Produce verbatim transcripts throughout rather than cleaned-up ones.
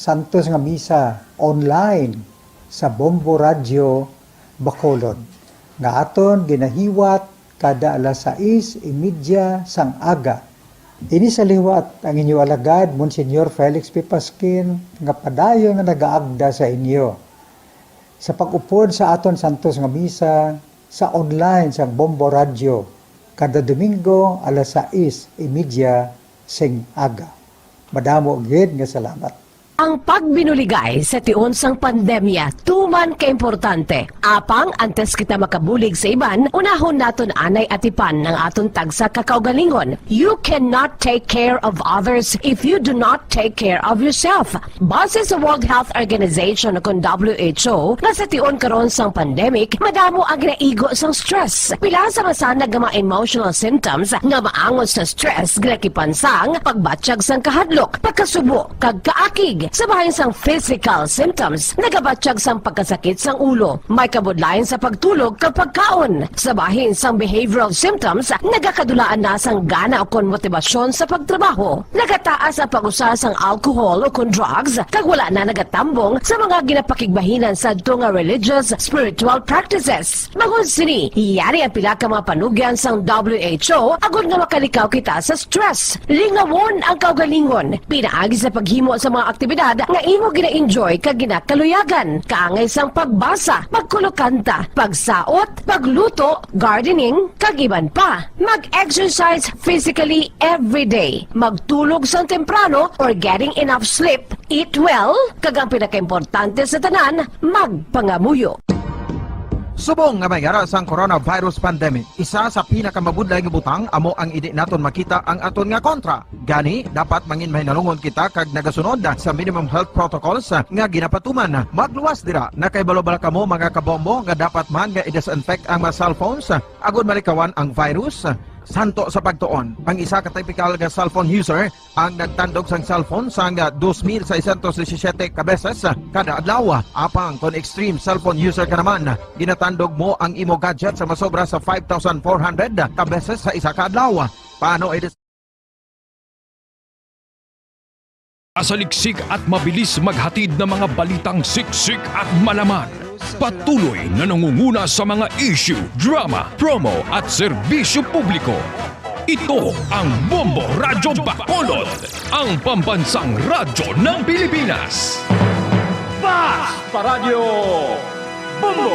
Santos nga Misa online sa Bombo Radyo Bacolod, nga aton ginahiwat kada alas sais y media sang aga. Ini sa liwat ang inyo alagad, Monsignor Felix P. Pasquin, nga padayon nga nagaagda sa inyo. Sa pag-upod sa aton Santos nga Misa sa online sang Bombo Radyo, kada Domingo, alas sais y media sing aga. Madamo gid nga salamat. Ang pagbinuligay sa tion sang pandemya tuman ka importante. Apang antes kita makabulig sa iban, unahon naton anay atipan ang aton tagsa ka kaugalingon. You cannot take care of others if you do not take care of yourself. Base sa World Health Organization, o kon W H O, nga sa tion karon sang pandemic, madamo ang ginaigo sang stress. Pila sa masanag nga mga emotional symptoms nga maangot sa stress ginakipan sang pagbatyag sang kahadlok, pagkasubo, kag kaakig. Sa bahin sang physical symptoms, nagabatyag sang pagkasakit sang ulo, may kabudlayan sa pagtulog kag pagkaon. Sa bahin sang behavioral symptoms, nagakadulaan na sang gana ukon motibasyon sa pagtrabaho. Nagataas ang pag-usa sang alcohol ukon drugs, kag wala na nagatambong sa mga ginapakigbahinan sadto nga religious, spiritual practices. Bangod sini, yari ang pila ka mga panugyan sang W H O agod nga makalikaw kita sa stress. Lingawon ang kaugalingon pinaagi sa paghimo sa mga aktibidad nga imo gina-enjoy kag ginakaluyagan, kaangay sang pagbasa, pagkulokanta, pagsaot, pagluto, gardening, kag iban pa. Mag-exercise physically every day. Magtulog sang temprano or getting enough sleep. Eat well, kag ang pinakaimportante sa tanan, magpangamuyo. Subong nga may ara sang coronavirus pandemic, isa sa pinakamabudlay nga butang amo ang indi naton makita ang aton nga kontra. Gani, dapat mangin mahinalungon kita kag nagasunod sa minimum health protocols nga ginapatuman. Magluwas dira, nakahibalo bala kamo, mga kabombo, nga dapat man nga i-disinfect ang mga cellphones agod malikawan ang virus? Santo sa pagtuon, ang isa ka typical nga cellphone user ang nagtandog sang cellphone sang dos mil seiscientos disisiete ka beses kada adlaw. Apang kon extreme cellphone user ka naman, ginatandog mo ang imo gadget sa masobra sa five thousand four hundred ka beses sa isa ka adlaw. Paano i- Asaliksik at mabilis maghatid ng mga balitang siksik at malaman. Patuloy na nangunguna sa mga issue, drama, promo at serbisyo publiko. Ito ang Bombo Radyo Bacolod, ang pambansang radyo ng Pilipinas. Fast Paradyo Bombo!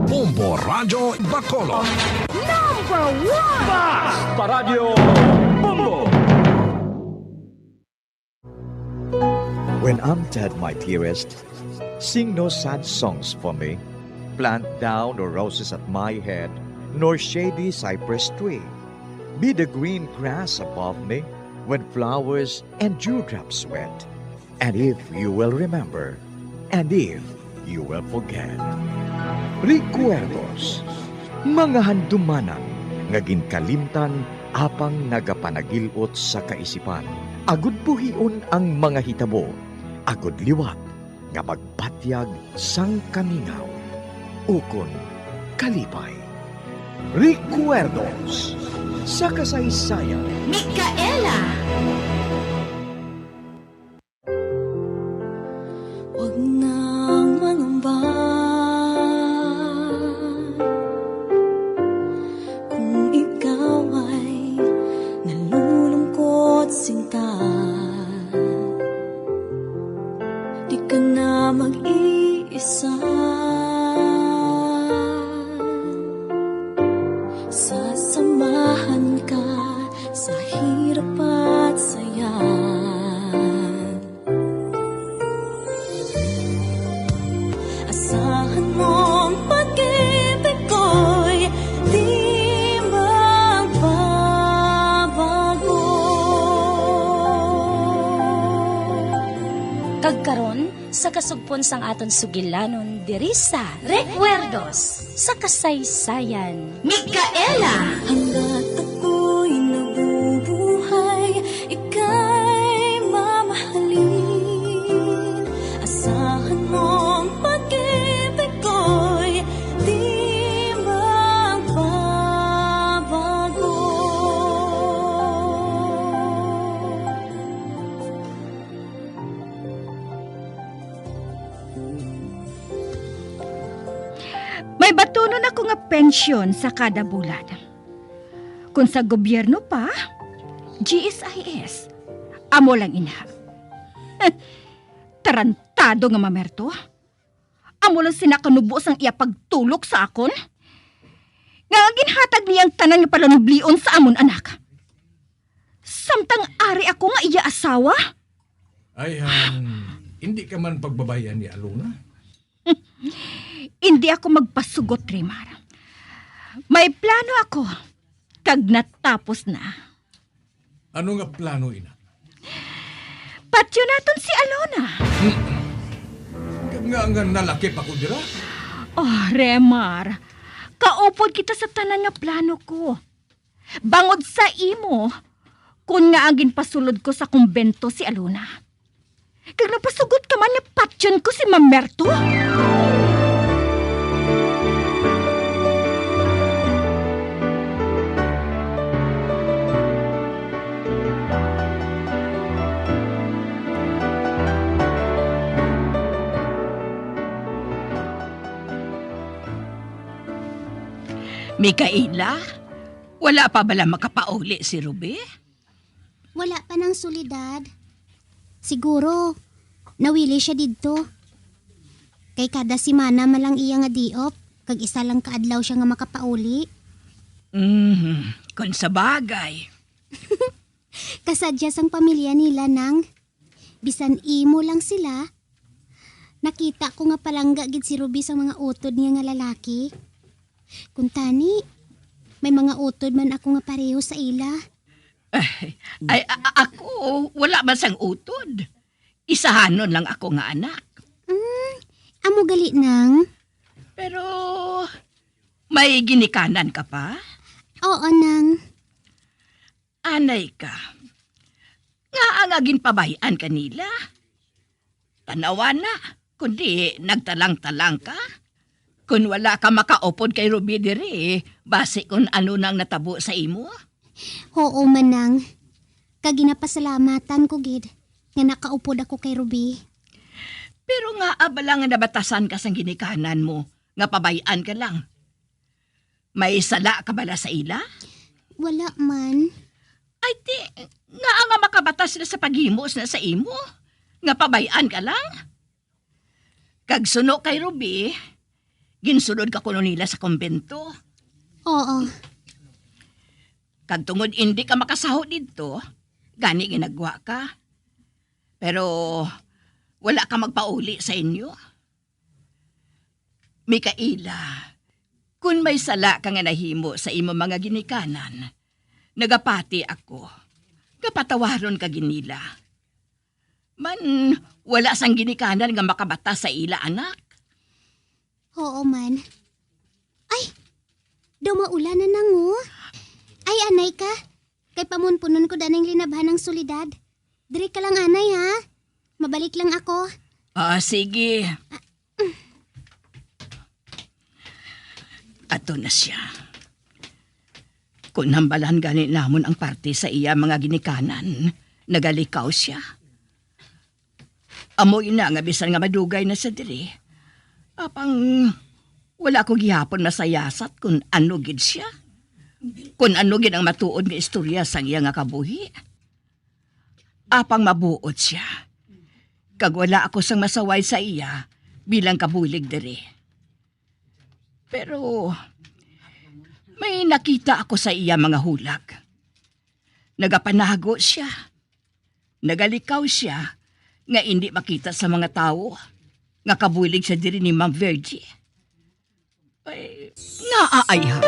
Bombo Radyo Bacolod. Number one! Fast Paradyo Bombo! When I'm dead, my dearest, sing no sad songs for me. Plant thou no roses at my head, nor shady cypress tree. Be the green grass above me when flowers and dewdrops wet. And if you will remember, and if you will forget. Recuerdos, mga handumanan nga ginkalimtan apang nagapanagil-ot sa kaisipan, agud buhion ang mga hitabo, agud liwat nga magbatyag sang kamingaw ukon kalipay. Recuerdos sa kasaysayan. Micaela! Huwag nang mangamba kung ikaw ay nalulungkot, sinta. Di ka na mag-iisa. Sasamahan ka sa hirap at saya. Asahan mong pag-ibig ko'y di magbabago. Kag karon, sa kasugpon sang aton sugilanon diri sa Recuerdos sa Kasaysayan. Micaela! Hanggat ako'y nabubuhay, ika'y mamahalin. Asahan mong pag-ibig ko'y di magbabago. Batunon ako nga pensyon sa kada bulan. Kung sa gobyerno pa, G S I S. Amo lang ina. Tarantado nga mamerto. Amo lang sina kanubo sang iya pagtulok sa akon. Nga ginhatag niya ang tanan nga palanublion sa amon anak. Samtang ari ako nga iya asawa? Ay, han, hindi ka man pagbabayan ni Alona? Hindi ako magpasugot, Remar. May plano ako, kag natapos na. Ano nga plano, ina? Patyon naton si Alona. Kag nga nga nalakip ako dira? Oh, Remar, kaupod kita sa tanan nga plano ko. Bangod sa imo, kun nga ang ginpasulod ko sa kumbento si Alona. Kag nagpasugot ka man nga patyon ko si Mamerto? Mikaela, wala pa bala makapauli si Ruby? Wala pa, Nang Soledad. Siguro, nawili siya didto. Kay kada semana man lang iya nga day off, kag isa lang ka adlaw siya nga makapauli. Mhm, kon sa bagay. Kasadya sang pamilya nila, Nang. Bisan imo lang sila, nakita ko nga palangga gid si Ruby sa mga utod niya nga lalaki. Kuntani, may mga utod man ako nga pareho sa ila. Ay, ay, a-, a-, ako, wala man sang utod. Isahanon lang ako nga anak. Mm, amo gali, Nang. Pero, may ginikanan ka pa? Oo, Nang. Anay ka. Ngaa nga ginpabay-an ka nila? Tanawa na, kundi nagtalang-talang ka. Kun wala ka makaupod kay Ruby diri, basi kun ano nang natabo sa imo? Oo, Manang. Kag ginapasalamatan ko gid nga nakaupod ako kay Ruby. Pero ngaa bala nga nabatasan ka sang ginikanan mo nga pabay-an ka lang? May sala ka bala sa ila? Wala man. Ay, ti, ngaa nga makabatas sila sa paghimo sila sa imo, nga pabay-an ka lang? Kag suno kay Ruby, ginsulod ka kuno nila sa kumbento. Oo. Kag tungod indi ka makasaho didto, gani ginagwa ka. Pero wala ka magpauli sa inyo. Mikaela, kun may sala ka nga nahimo sa imo mga ginikanan, nagapati ako nga patawaron ka gid nila. Man, wala sang ginikanan nga makabatas sa ila, anak. Oo man. Ay, daw maulan na, Nang, oh. Ay, anay ka. Kay pamunpunon ko daning linabhan ang Soledad. Diri ka lang, anay, ha? Mabalik lang ako. Ah, sige. Ato na siya. Kung hambalan gani namon ang parte sa iya mga ginikanan, nagalikaw siya. Amo ina nga bisan nga madugay na siya diri, apang wala ko gihapon masayasat kun ano gid siya. Kun ano gid ang matuod nga istorya sang iya nga kabuhi. Apang mabuot siya, kag wala ako sang masaway sa iya bilang kabulig diri. Pero may nakita ako sa iya mga hulag. Nagapanago siya. Nagalikaw siya nga indi makita sa mga tawo nga kabulig siya diri ni Ma'am Virgie. Ay, ngaa ayha?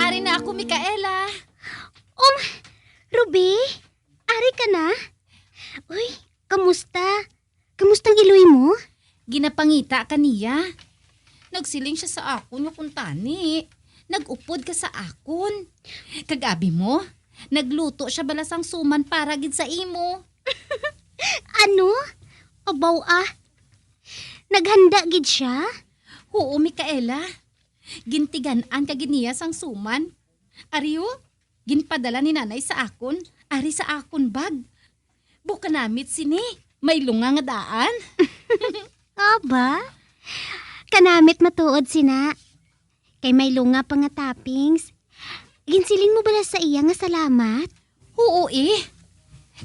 Ari na ako, Micaela. Um, Ruby, ari ka na? Uy, kamusta? Kamusta ang iloy mo? Ginapangita ka niya. Nagsiling siya sa akon nga kuntani nag-upod ka sa akon. Kag abi mo, Nagluto siya bala sang suman para gid sa imo. Ano? Abaw, ah. Naghanda gid siya? Huo, Micaela. Gintigan-an ka gid niya sang suman. Ari, o, ginpadala ni Nanay sa akon, ari sa akon bag. Buka namit sini, may lunga nga daan. Aba, kanamit matuod sina. Kay may lunga pa nga toppings. Ginsiling mo bala sa iya nga salamat? Huo, eh.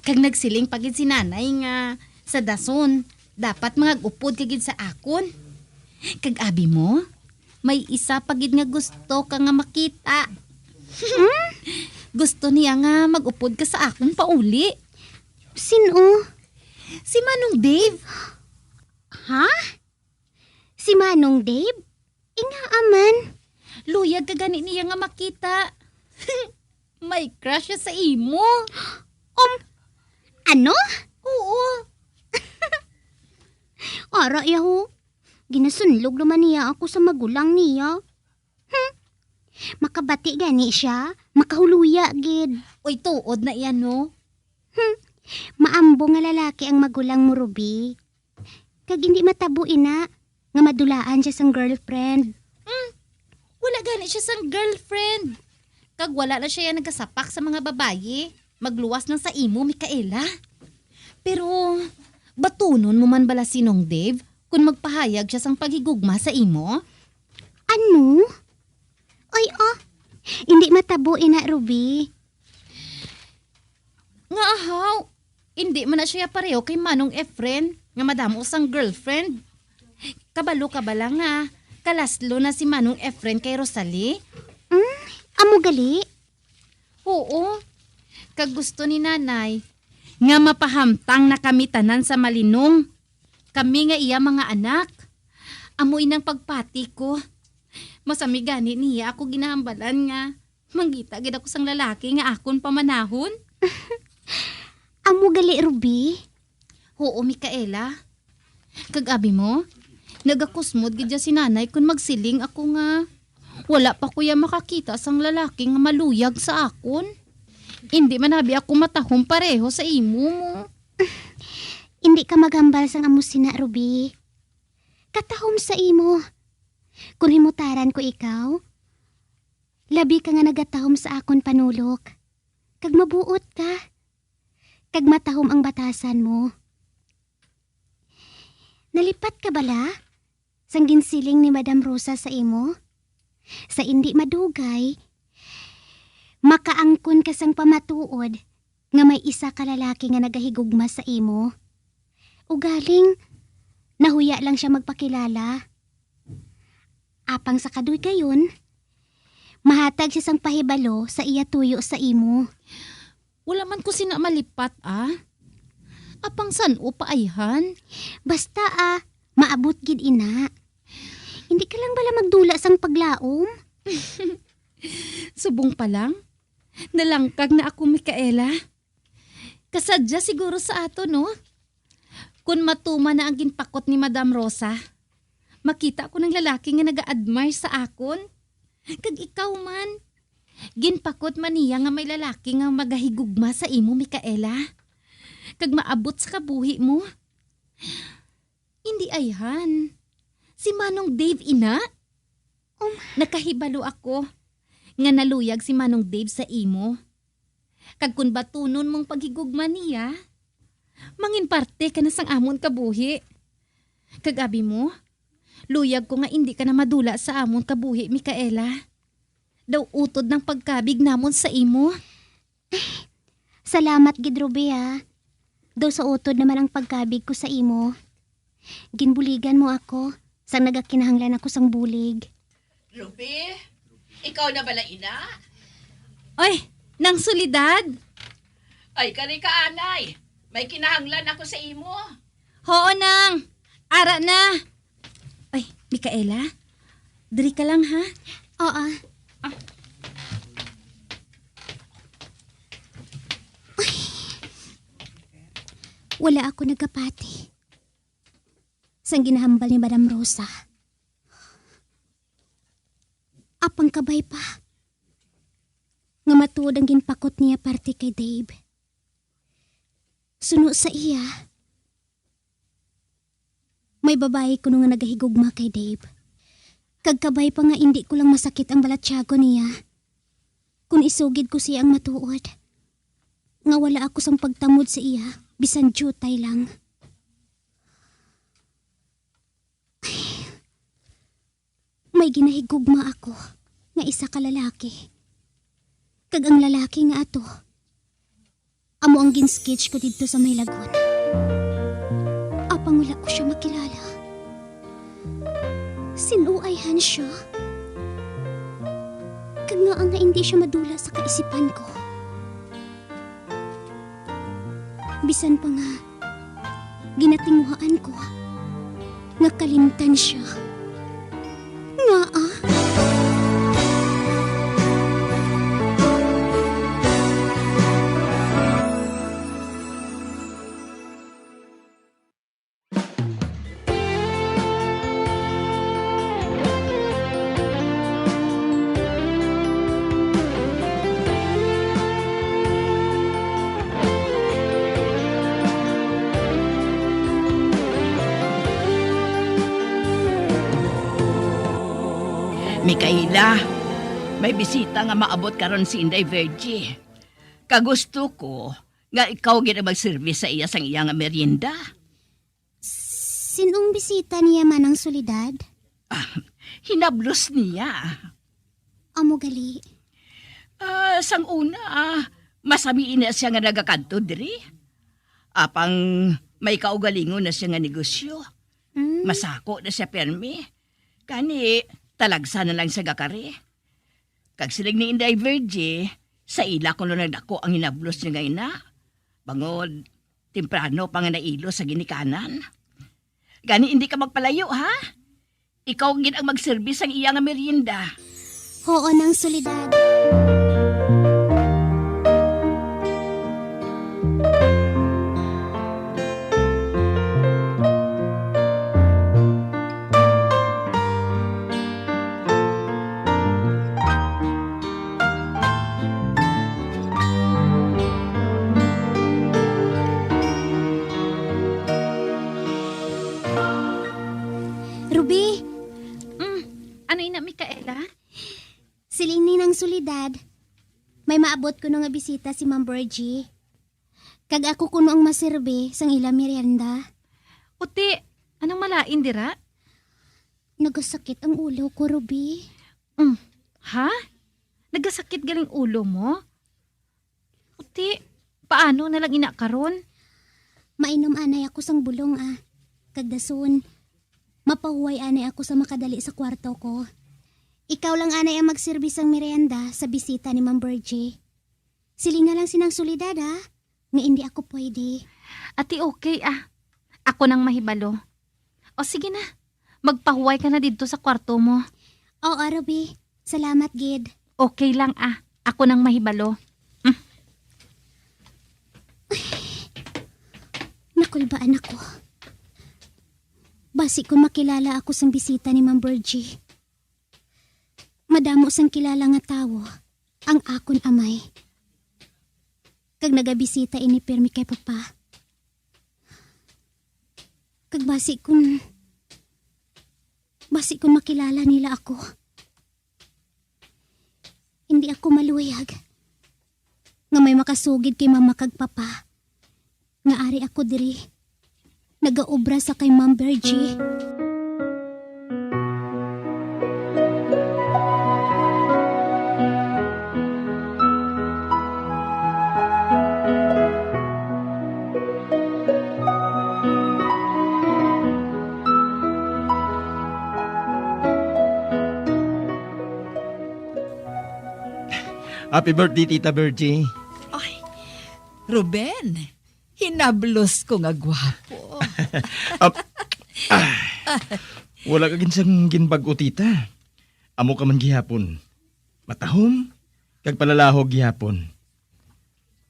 Kag nagsiling pa gid si Nanay nga sa dason, dapat mangag-upod ka gid sa akon. Kag abi mo, may isa pa gid nga gusto ka nga makita. Hmm? Gusto niya nga mag-upod ka sa akon pauli. Sin-o? Si Manong Dave. Ha? Si Manong Dave? Ingaa man. Luyag ka gani niya nga makita. May crush siya sa imo. Um, ano? Oo. Ara, yaho. Ginasunlog naman niya ako sa magulang niya. Hmm. Makabati gani siya, makahuluya gid. Uy, tuod na iya, no? Hmm. Maambong nga lalaki ang magulang mo, Ruby. Kag hindi matabo ina nga madulaan siya sang girlfriend. Hmm. Wala gani siya sang girlfriend. Kag wala na siya nagasapak sa mga babayi. Magluwas lang sa imo, Micaela. Pero batunon mo man bala si Nong Dave kon magpahayag siya sang paghigugma sa imo? Ano? Ay, ah, hindi matabo ina, Ruby. Nga ahaw, hindi man na siya pareho kay Manong Efren nga madamo sang girlfriend. Kabalo ka bala nga kalaslo na si Manong Efren kay Rosalie? Hmm, amo gali? Oo, kag gusto ni Nanay nga mapahamtang na kami tanan sa malinong, kami nga iya mga anak. Amo inang pagpati ko. Masami gani niya ako ginahambalan nga mangita gid ako sang lalaki nga akon pamanahon. Amo gali, Ruby? Oo, Micaela. Kag abi mo, nagakusmod gid ya si Nanay kon magsiling ako nga wala pa ko ya makakita sang lalaki nga maluyag sa akon. Indi man abi ako matahom pareho sa imo mo. Indi ka maghambal sang amo sina, Ruby. Katahom sa imo. Kon himutaran ko ikaw, labi ka nga nagatahom sa akon panulok. Kag mabuot ka. Kag matahom ang batasan mo. Nalipat ka bala sang ginsiling ni Madam Rosa sa imo? Sa indi madugay, makaangkon ka sang pamatuod nga may isa ka lalaki nga nagahigugma sa imo. Ugaling, nahuya lang sia magpakilala. Apang sa kadugayon, mahatag sia sang pahibalo sa iya tuyo sa imo. Wala man ko sina malipat, ah. Apang san-o pa ayhan? Basta, ah, maabot gid ina. Hindi ka lang bala magdula sang paglaom? Subong pa lang, nalangkag na ako, Micaela. Kasadya siguro sa ato, no? Kon matuman na ang ginpakot ni Madam Rosa, makita ko ng lalaki nga naga-admire sa akon. Kag ikaw man, ginpakot man niya nga may lalaki nga magahigugma sa imo, Micaela. Kag maabot sa kabuhi mo. Indi ayhan. Si Manong Dave ina? Um, nakahibalo ako nga naluyag si Manong Dave sa imo. Kag kon batunon mong paghigugma niya, mangin parte ka na sang amon kabuhi. Kag abi mo, luyag ko nga indi ka na madula sa amon kabuhi, Micaela. Daw utod ng pagkabig namon sa imo. Salamat gid, Ruby, ha. Daw sa utod naman ang pagkabig ko sa imo. Ginbuligan mo ako, sang nagakinahanglan ako sang bulig. Ruby, ikaw na bala ina? Oy, Nang Soledad! Ay, kari ka, anay. May kinahanglan ako sa imo. Hoo, Nang. Ara na. Ay, Micaela, diri ka lang, ha? Oo. Ah. Ay. Wala ako nagapati sang ginahambal ni Madam Rosa. Apang kabay pa nga Matuod ang ginpakot niya parte kay Dave. Suno sa iya, may babayi kuno nga nagahigugma kay Dave. Kag kabay pa nga indi ko lang masakit ang balatyagon niya. Kun isugid ko siya ang matuod, nga wala ako sang pagtamod sa iya, bisan diutay lang. May ginahigugma ako nga isa ka lalaki. Kag ang lalaki nga ato, amo ang gin-sketch ko didto sa may lagun. Apang wala ko siya makilala. Sin-o ayhan siya? Kag ngaa nga indi siya madula sa kaisipan ko? Bisan pa nga ginatinguhaan ko nga kalimtan siya. Ngaa? Mikaela, may bisita nga maabot karon si Inday Virgie. Kagusto ko nga ikaw gid ang magserbi sa iya sang iya nga merienda. Sin-ong bisita niya, Manang Soledad? Ah, hinablos niya. Amo gali. Ah, sang una, ah, masami na siya nga nagakadto diri. Apang may kaugalingon na siya nga negosyo. Mm. Masako na siya pirmi. Kani, talagsa na lang siya gakari. Kag siling ni Inday Virgie, sa ila kuno nagdako ang hinablos niya nga ina. Bangod, temprano pa nga nailos sa ginikanan. Gani, hindi ka magpalayo, ha? Ikaw gid ang magserbi sang iya nga merienda. Huo, Nang Soledad. Ruby! Mm, ano ina, Mikaela? Siling ni Nang Soledad, may maabot kuno nga bisita si Ma'am Virgie. Kag ako kuno ang maserbi sang ila merienda. Uti, anong malain dira? Nagasakit ang ulo ko, Ruby. Mm. Ha? Nagasakit galing ulo mo? Uti, paano na lang ina karon? Mainom anay ako sang bulong, ah. Kag dason, mapahuway anay ako sa makadali sa kwarto ko. Ikaw lang anay ang magserbi sang merienda sa bisita ni Ma'am Virgie. Silinga lang si Nang Soledad, ha, nga indi ako pwede. Ati, okay, ah. Ako nang mahibalo. O sige na, magpahuway ka na didto sa kwarto mo. Oo, Ruby. Salamat gid. Okay lang, ah. Ako nang mahibalo. Mm. Nakulbaan ako. Basi kung makilala ako sang bisita ni Ma'am Virgie, madamo sang kilala nga tawo ang akon amay. Kag nagabisita ini pirmi kay Papa. Kag basi kun, basi kun makilala nila ako, hindi ako maluyag nga may makasugid kay Mama kag Papa nga ari ako diri nagaobra sa kay Ma'am Virgie. Happy birthday, Tita Virgie. Ay, Ruben, hinablos ko nga gwapo. Ap-, ah, wala ka ginsang ginbag-o, Tita. Amo ka man gihapon. Matahom, kag palalahog gihapon.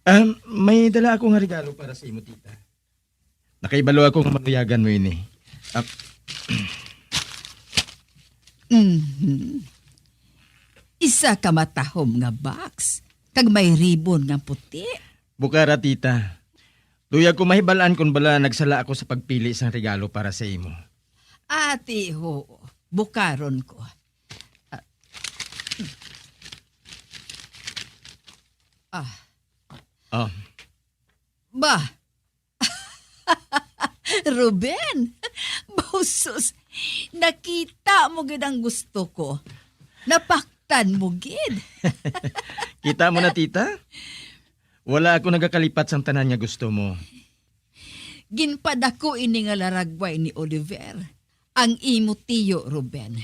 Ah, may dala ako nga regalo para sa imo, Tita. Nakaibalo ako nga maluyagan mo ini. Ah, Mhm. Isa ka matahom nga box. Kag may ribbon nga puti. Bukara, tita. Luyag ko mahibal-an kon bala nagsala ako sa pagpili sang regalo para sa imo. Ati, ho. Bukaron ko. Ah. Ah. Oh. Ba? Ruben, bausos, nakita mo gid ang gusto ko. Napaktan mo gid. Kita mo na, tita? Wala ako nagakalipat sang tanan nga gusto mo. Ginpadako ini nga laragway ni Oliver, ang imo tiyo, Ruben.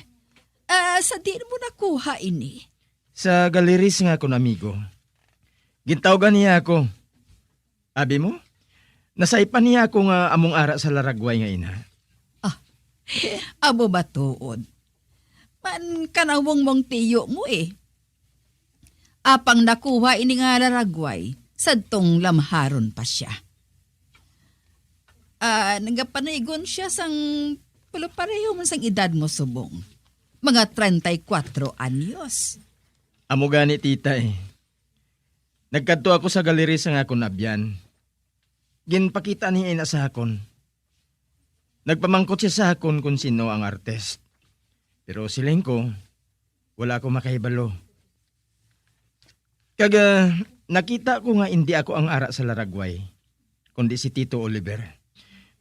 Ah, sa diin mo nakuha ini? Sa galeries nga akon amigo. Gintawgan niya ako. Abi mo? Nasaypan niya ako nga among ara sa laragway nga ina. Ah, amo ba tuod? Man, kanawong mong tiyo mo eh. Apang nakuha ini nga laragway, sadtong lamharon pa siya. Ah, nagapanaygon siya sang pareho man sang edad mo subong. Mga treinta y cuatro anyos. Amo gani, tita, eh. Nagkadto ako sa galeri sang akon abyan. Ginpakita niya ina sa akon. Nagpamangkot siya sa akon kon sino ang artist. Pero siling ko, wala ako makahibalo. Kag, ah, nakita ko nga indi ako ang ara sa laragway, kundi si Tito Oliver.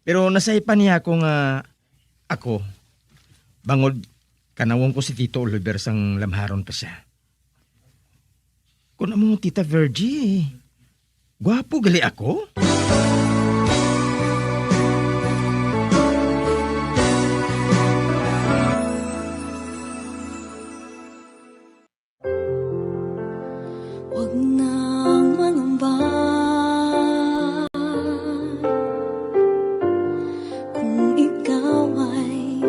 Pero nasaypan niya ako nga ako, bangod kanawong ko si Tito Oliver sang lamharon pa siya. Kun amo, Tita Virgie, gwapo gali ako? Wag nang mangamba kung ikaw ay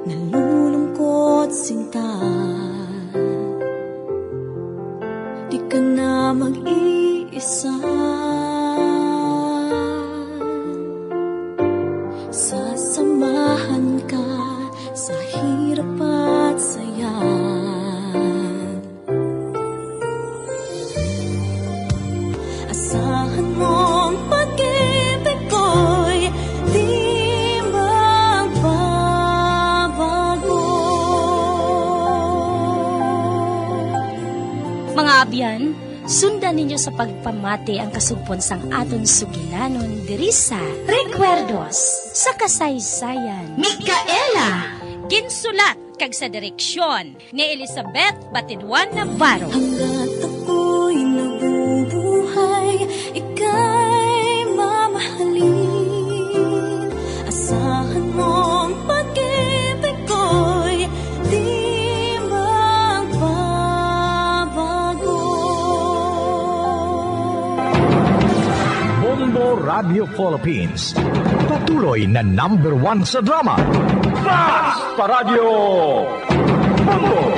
nalulungkot, sinta. Di ka na mag-iisa. Sasamahan ka sa hirap at saya. Asahan mong pag-ibig ko'y di magbabago. Mga abyan, sundan ninyo sa pagpamati ang kasugpon sang aton sugilanon diri sa Recuerdos sa Kasaysayan. Micaela. Ginsulat kag sa direksyon ni Elizabeth Batidwan Navarro. Hanggat ako'y nabubuhay, ika'y mamahalin. Asahan mong pag-ibig ko'y di magbabago. Bombo Radio Philippines, patuloy na number one sa drama. Basta Radyo Bombo!